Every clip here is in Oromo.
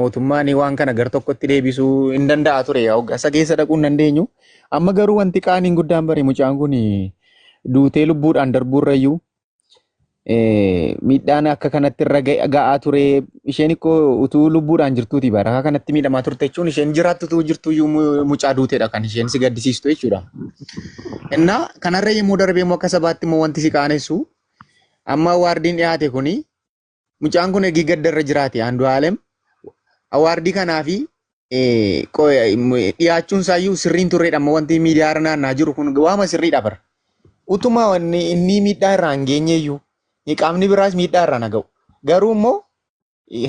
Mootummaan waan kana gar tokkotti deebisuu hin danda'a ture. Hoggansa keessa dhaquu hin dandeenyu. Amma garuu wanti qaaniin guddaan bare mucaan kun duutee lubbuudhaan darbuurrayyuu miidhaan akka kanatti irra ga'aa ture. Isheen ikkoo utuu lubbuudhaan jirtuuti bara akka kanatti miidhamaa turte jechuun isheen jiraattu utuu jirtuyyuu mucaa duuteedha kan isheen si gaddisiistu jechuudha. Innaa kanarra yommuu darbee immoo akka sabaatti immoo wanti si qaanessu amma awaardiin dhiyaate kuni mucaan kun eegii gadda irra jiraate Andu'aalem awaardii kanaa fi dhiyaachuun isaayyuu sirriin turreedha amma wanti miidiyaa irra naannaa jiru kun waama sirriidha bara. Utuma wanni inni miidhaa irraa hin geenyeyyuu qaamni biraas miidhaa irraa na ga'u. Garuu immoo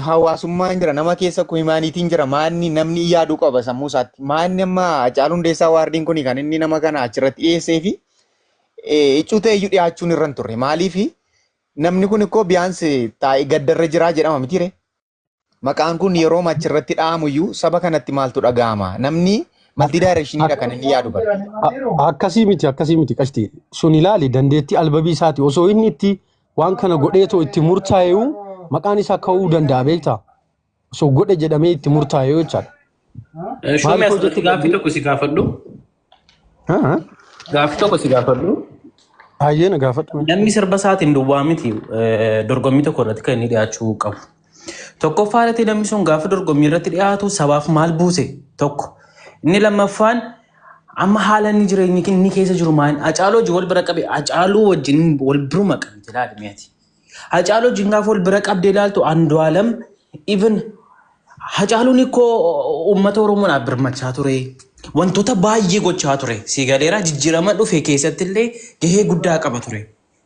hawaasummaan jira nama keessa humaanitiin jira maanni namni yaaduu qaba sammuu isaatti. Maanni amma Hacaaluu Hundeessaa awaardiin kun kan inni nama kana achirratti dhiyeessee fi iccuu ta'eyyuu dhiyaachuun irra hin turre. Maaliif namni kun ikkoo biyaansi taa'ee gaddarra jiraa jedhama mitiire. Maqaan kun yeroo achirratti dha'amuyyuu saba kanatti maaltu dhaga'ama? Namni maltii daayireekshiniidha kan inni yaadu bara. Akkasii miti, akkasii miti qashti. Sun ilaali dandeettii albabii isaati. Osoo inni itti waan kana godheetoo itti murtaa'eeyu maqaan isaa ka'uu danda'a beektaa? Osoo godhe jedhamee itti murtaa'e jechaadha. Shumee Maaliif asirratti hojjechuu gaaffii danda'e? tokko si gaafadhu. Gaaffii tokko si gaafadhu. Baay'ee na gaafadhu. Namni sirba isaatiin duwwaa miti dorgommii tokko irratti kan inni dhiyaachuu qabu. Tokkoffaa irratti namni sun gaafa dorgommii irratti dhiyaatu sabaaf maal buuse tokko. Inni lammaffaan amma haala inni jireenyi inni keessa jiru maal Hacaaluu wajjin wal bira qabe Hacaaluu wajjin wal biruma qabdi ilaali mi'ati. Hacaaluu wajjin gaafa wal bira qabdee ilaaltu Andu'aalam even Hacaaluun ikkoo uummata Oromoodhaaf birmachaa ture. Wantoota baay'ee gochaa ture. Si galeera jijjiirama dhufe keessatti illee gahee guddaa qaba ture.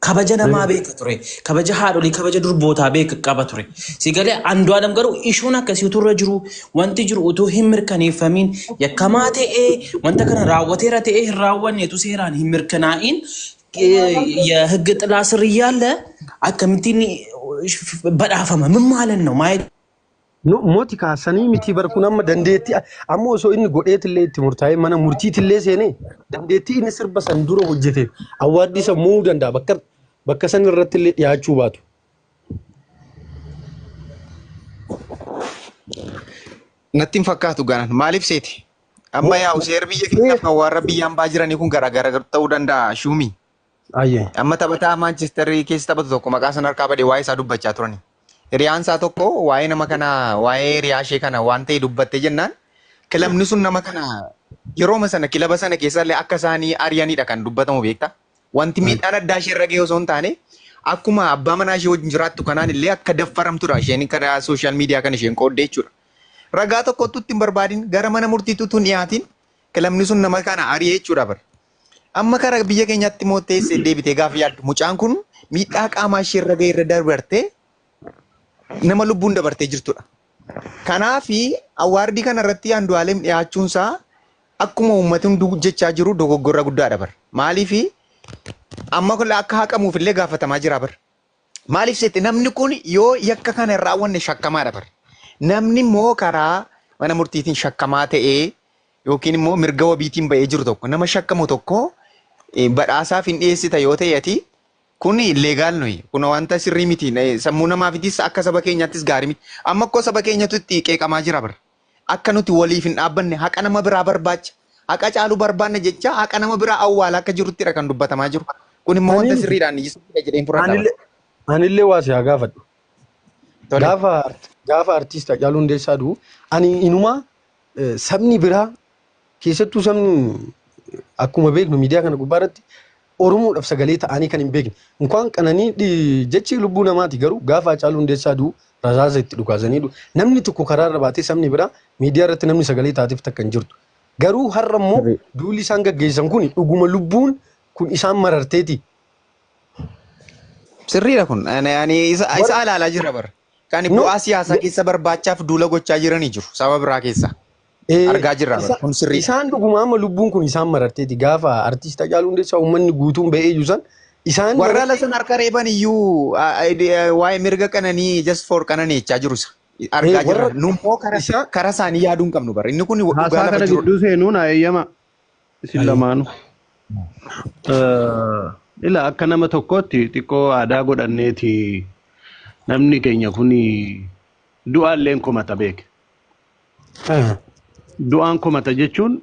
Kabaja namaa beeka ture. Kabaja haadholii, kabaja durbootaa beeka qaba ture. Si galee Andu'aalam garuu ishuun akkasii utuu irra jiru wanti jiru utuu hin mirkaneeffamiin yakkamaa ta'ee wanta kana raawwateera ta'ee hin raawwanne utuu seeraan hin mirkanaa'iin የህግ ጥላ ስር እያለ akkamittiin badhaafama ምን ማለት ነው ማየት No, mooti kaasanii miti bar kun amma dandeettii amma osoo inni godheetillee itti murtaa'ee mana murtiitillee seenee dandeettii inni sirba san dura hojjete awwaardii san mo'uu danda'a bakka bakka san irratti illee dhiyaachuu baatu. Natti hin fakkaatu ganan maaliif seeti? Amma yaa'u seerri biyya keenyaaf kan warra biyya hambaa jiranii kun garaagara ta'uu danda'a shuumii. Ayyee. Amma taphataa Maanchister keessa taphatu tokko maqaa sana harkaa badee waa'ee isaa dubbachaa turani. Hiriyaan isaa tokko waa'ee nama kana waa'ee hiriyaa ishee kana waan ta'e dubbatte jennaan kilabni sun nama kana yerooma sana kilaba sana keessallee akka isaanii ari'anidha kan dubbatamu beekta. Wanti miidhaan addaa ishee irra ga'e osoo hin taane akkuma abbaa manaa ishee wajjin jiraattu kanaan illee akka daffaramtudha isheen karaa sooshaal miidiyaa kan isheen qoodde jechuudha. Ragaa tokkottu itti hin barbaadin gara mana murtiitti utuu hin dhiyaatin kilabni sun nama kana ari'e jechuudha bara. Amma kara biyya keenyaatti immoo teessee deebitee gaafa yaaddu mucaan kun miidhaa qaamaa ishee irra ga'e irra dabartee nama lubbuun dabartee jirtudha. Kanaafi awwaardii kana irratti Andu'aalem dhiyaachuun isaa akkuma uummatni hunduu jechaa jiru dogoggora guddaadha bara. Maaliifi amma kun akka haqamuuf illee gaafatamaa jira bara. Maaliif seette namni kun yoo yakka kana hin raawwanne shakkamaadha bara. Namni immoo karaa mana murtiitiin shakkamaa ta'ee yookiin immoo mirga wabiitiin ba'ee jiru tokko nama shakkamu tokko badhaasaaf hin dhiyeessita yoo ta'e ati kun leegaal nuyi kun wanta sirrii miti sammuu namaafitis akka saba keenyaattis gaarii miti. Amma akkoo saba keenyatu itti qeeqamaa jira bara. Akka nuti waliif hin dhaabbanne haqa nama biraa barbaacha haqa caalu barbaanna jecha haqa nama biraa awwaala akka jiruttidha kan dubbatamaa jiru. Kun immoo wanta Ani sirriidhaan sirriidha jedheen fudhadha bara. anillee anillee waa si haa gaafadhu. Tole. Gaafa gaafa artiist Hacaaluu Hundeessaa du'u ani inumaa sabni biraa keessattuu sabni akkuma beeknu miidiyaa kana gubbaa irratti Oromoodhaaf sagalee ta'anii kan hin beekne. Inkwaan qananii jechi lubbuu namaati garuu gaafa Hacaaluu Hundeessaa du'u rasaasa itti dhukaasanii du'u. Namni tokko karaa irra baatee sabni biraa miidiyaa irratti namni sagalee taateef takka hin jirtu. Garuu har'a immoo Sirrii. duulli isaan gaggeessan kun dhuguma lubbuun kun isaan mararteeti. Sirriidha kun. Ani isa Warra isa ilaalaa jira bara. Kan no bu'aa siyaasaa keessa barbaachaaf duula gochaa jiranii jiru saba biraa keessa. Argaa jirra bara. Kun sirriidha. Isaan dhuguma amma lubbuun kun isaan mararteeti gaafa artiist Hacaaluu Hundeessaa uummanni guutuun ba'ee iyyuu san isaan Warra ala marartee sana harka reeban iyyuu waa'ee mirga qananii just for qananii jechaa jiru isa. Argaa jirra. Warra Nummoo kara isaan kara isaanii yaaduu hin qabnu bara. Inni kun dhugaa Haasaa lafa kana jirudha. gidduu seenuu naa eeyyama isin Ayyee. lamaanu. Ila akka nama tokkootti xiqqoo aadaa godhanneeti namni keenya kun du'aalleen komata beeke. Du'aan komata jechuun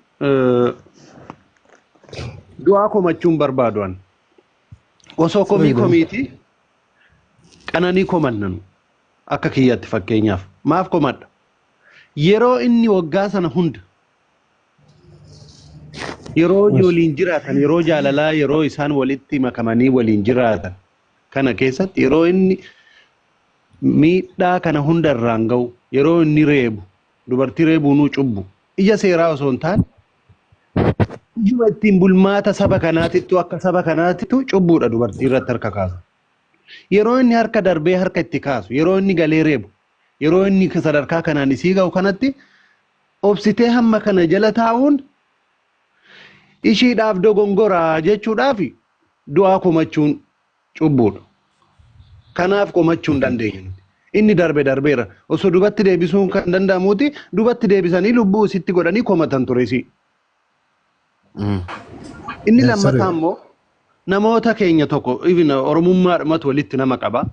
du'aa komachuun barbaadu an. Osoo komii komiiti qananii komannanu akka kiyyatti fakkeenyaaf maaf komadha? Yeroo inni waggaa sana hunda yeroo waliin jiraatan, yeroo jaalalaa, yeroo isaan walitti makamanii waliin jiraatan kana keessatti, yeroo inni miidhaa kana hunda irraan ga'u, yeroo inni reebu, dubartii reebuunuu cubbu ija seeraa osoo hin taane ijuma ittiin bulmaata saba kanaatittu, akka saba kanaatittu cubbuudha dubartii irratti harka kaasu. Yeroo inni harka darbee harka itti kaasu, yeroo inni galee reebu, yeroo inni sadarkaa kanaan isii ga'u kanatti obsitee hamma kana jala taa'uun ishiidhaaf dogongoraa jechuudhaaf du'aa komachuun cubbuudha. Kanaaf komachuu hin dandeenyu nuti. Inni darbe darbeera. Osoo dubatti deebisuun kan danda'amuuti dubatti deebisanii lubbuu isitti godhanii komatan ture isii. Inni lammataa immoo namoota keenya tokko even oromummaadhumatu walitti nama qaba.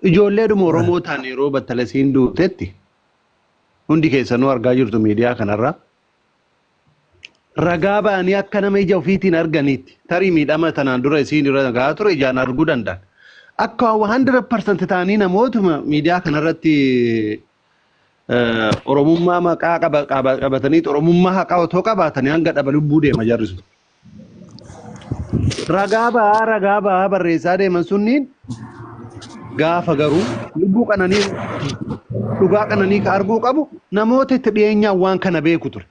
Ijoolleedhuma Oromoo ta'an yeroo battalasiin duutetti hundi keessanuu argaa jirtu miidiyaa kanarra. Ragaa ba'anii akka nama ija ofiitiin arganiitti tarii miidhama tanaan dura isiin irra gahaa ture ijaan arguu danda'an. Akka 100% ta'anii namootuma miidiyaa kanarratti Oromummaa maqaa qabatanii Oromummaa haqaa otoo qabaatanii hanga dhaba lubbuu deema jarri sun. Ragaa ba'aa barreessaa deeman sunniin gaafa garuu lubbuu qananii dhugaa qananii ka arguu qabu namoota itti dhiyeenyaan waan kana beeku ture.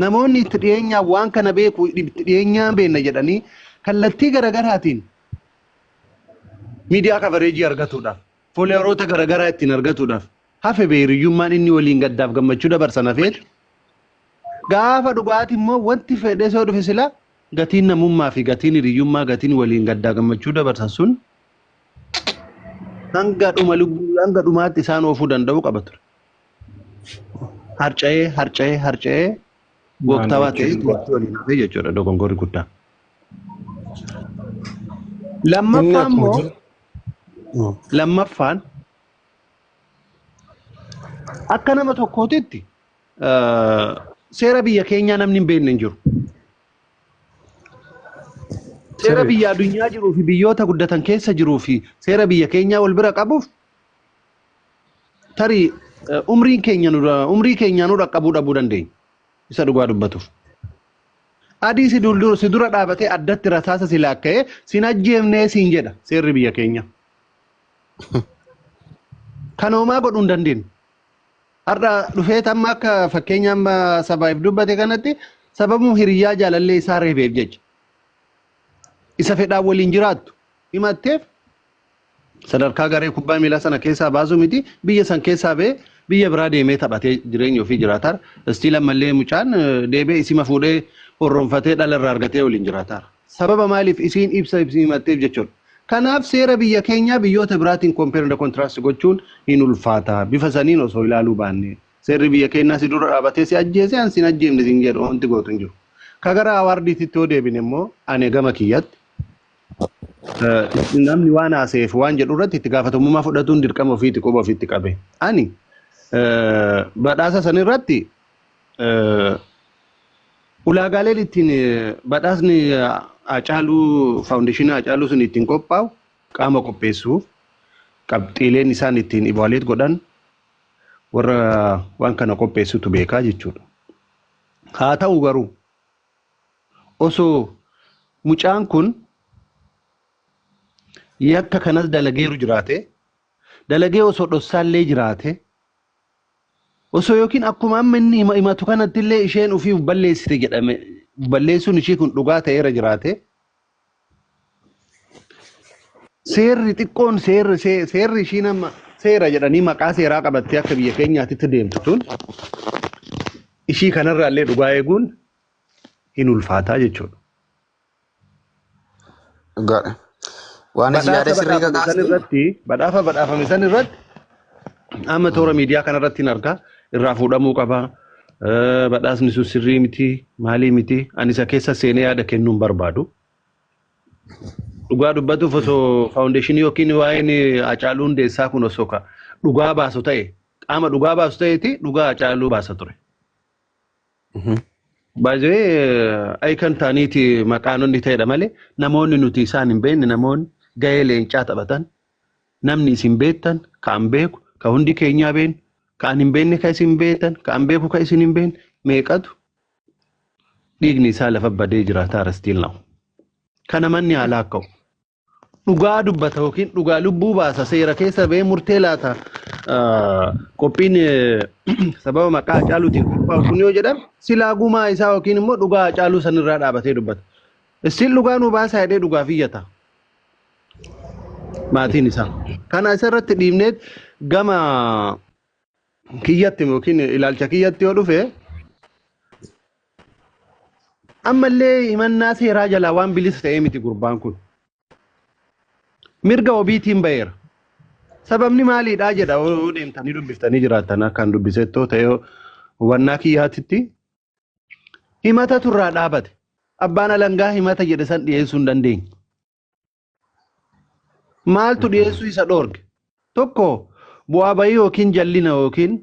Namoonni itti dhiyeenyaan waan kana beeku, itti dhiyeenyaan beekna jedhanii kallattii garagaraatiin miidiyaa coverage argatuudhaaf, followeroota garagaraa ittiin argatuudhaaf hafe beeriyyummaan inni waliin gaddaaf gammachuu dabarsan hafeet gaafa dhugaati immoo wanti fedhee soo dhufe sila gatiin namummaa fi gatiin hiriyyummaa, gatiin waliin gaddaa gammachuu dabarsan sun hanga dhuma lubbuu hanga dhumaatti isaan oofuu danda'u qaba ture. Harca'ee harca'ee harca'ee gooftaa ta'ee walitti waliin hafee jechuudha dogongorri guddaan. Inni Lammaffaan akkuma immoo jiru. Lammaffaan akka nama tokkootitti seera biyya keenyaa namni hin beekne hin jiru. Seera biyya addunyaa jiruu fi biyyoota guddatan keessa jiruu fi seera biyya keenyaa wal bira qabuuf tarii umriin keenya nu umrii keenyaa nu dhaqqabuu dhabuu dandeenya. Isa dhugaa dubbatuuf. Adii si dura si dura dhaabatee addatti rasaasa si laakka'ee sin ajjeefnee siin jedha seerri biyya keenya. Kan homaa godhuu hin dandeenyu. Har'a dhufee amma akka fakkeenya amma sabaaf dubbate kanatti sababuma hiriyyaa jaalallee isaa reebeef jecha. Isa fedhaan waliin jiraattu himatteef sadarkaa garee kubbaa miilaa sana keessaa baasuu miti, biyya san keessaa ba'ee biyya biraa deemee taphatee jireenya ofii jiraataara. Still ammallee mucaan deebee isima fuudhee horronfatee dhala irraa argatee waliin jiraataara. Sababa maaliif isiin ibsa ibsi himatteef jechuudha. Kanaaf seera biyya keenyaa biyyoota biraatiin compare and contrast gochuun hin ulfaata. Bifa saniin osoo ilaaluu baanne. Seerri biyya keenyaa si dura dhaabatee si ajjeese an sin ajjeefne sin jedhu wanti gootu hin jiru. Ka gara awardiititti yoo deebine immoo ani gama kiyyatti namni waan haaseef waan jedhu irratti itti gaafatamummaa fudhatuun dirqama ofiitti quba ofiitti qabe. Ani badhaasa san irratti ulaagaaleen ittiin badhaasni Haacaaluu Foundationii Haacaaluu sun ittiin qophaa'u qaama qopheessuuf qabxiileen isaan ittiin evaluate godhan warra waan kana qopheessutu beekaa jechuudha. Haa ta'u garuu osoo mucaan kun yakka kanas dalageeru jiraate, dalagee osoo dhossaallee jiraate, osoo yookiin akkuma amma inni himatu kanatti illee isheen ofii uf balleessite jedhame, balleessuun ishii kun dhugaa ta'eera jiraate, seerri xiqqoon seerri ishiin amma seera jedhanii maqaa seeraa qabattee akka biyya keenyaatitti deemtu tun ishii kanarraallee dhugaa eeguun hin ulfaataa jechuudha. Dhugaadha. Waan isin yaada Badhaasa sirrii badhaafame san kakaastee irratti, badhaasa badhaafame san irratti amma toora miidiyaa kanarratti hin argaa irraa fuudhamuu qaba. Badhaasni sun sirrii miti, maalii miti, ani isa keessa seenee yaada kennuu hin barbaadu. Dhugaa dubbatuuf osoo foundationii yookiin waa'een Haacaaluu Hundeessaa kun osoo ka dhugaa baasu ta'e, qaama dhugaa baasu ta'eeti dhugaa Haacaaluu baasa ture. Baay'ee ayikan ta'aniiti maqaan inni ta'edha malee namoonni nuti isaan hin beekne, namoonni gahee leencaa taphatan, namni isin beektan, ka an beeku, ka hundi keenyaa beeknu, ka an hin beekne, ka isin beektan, ka an beeku, ka isin hin beekne meeqatu dhiigni isaa lafa badee jiraata still now. Kana manni haala akka'u. Dhugaa dubbata yookiin dhugaa lubbuu baasa, seera keessa ba'ee murtee laata, qophiin sababa maqaa Hacaaluutiin qophaa'u kun yoo jedhame, silaa gumaa isaa yookiin immoo dhugaa Hacaaluu sanirraa dhaabatee dubbata. Isin dhugaa nu baasaa jedhee dhugaaf iyyata. Maatiin isaa. Kana isarratti dhiibneet gama kiyyatti yookiin ilaalcha kiyyatti yoo dhufe, ammallee himannaa seeraa jalaa waan bilisa ta'ee miti gurbaan kun. Mirga wabiitiin ba'eera. Sababni maaliidhaa jedha, yoo deemtanii dubbiftanii jiraattan, akkaan dubbisettoo ta'e hubannaa kiyyaatitti himata turraa dhaabate. Abbaan alangaa himata jedhe san dhiyeessuu hin dandeenye. Maaltu dhiyeessuu isa dhoorge? Tokko, bu'aa bayii yookiin jallina yookiin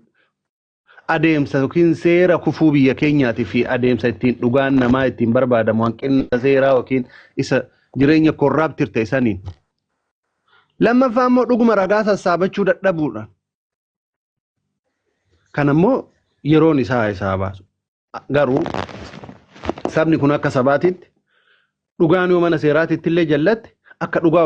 adeemsa yookiin seera kufuu biyya keenyaatii fi adeemsa ittiin dhugaan namaa ittiin barbaadamu, hanqina seeraa yookiin isa jireenya corrupt ta'e saniin. Lammaffaa immoo dhuguma ragaa sassaabachuu dadhabuudha. Kan ammoo yeroon isaa isaa baasu. Garuu sabni kun akka sabaatitti dhugaan yoo mana seeraatitti illee jallatte akka dhugaa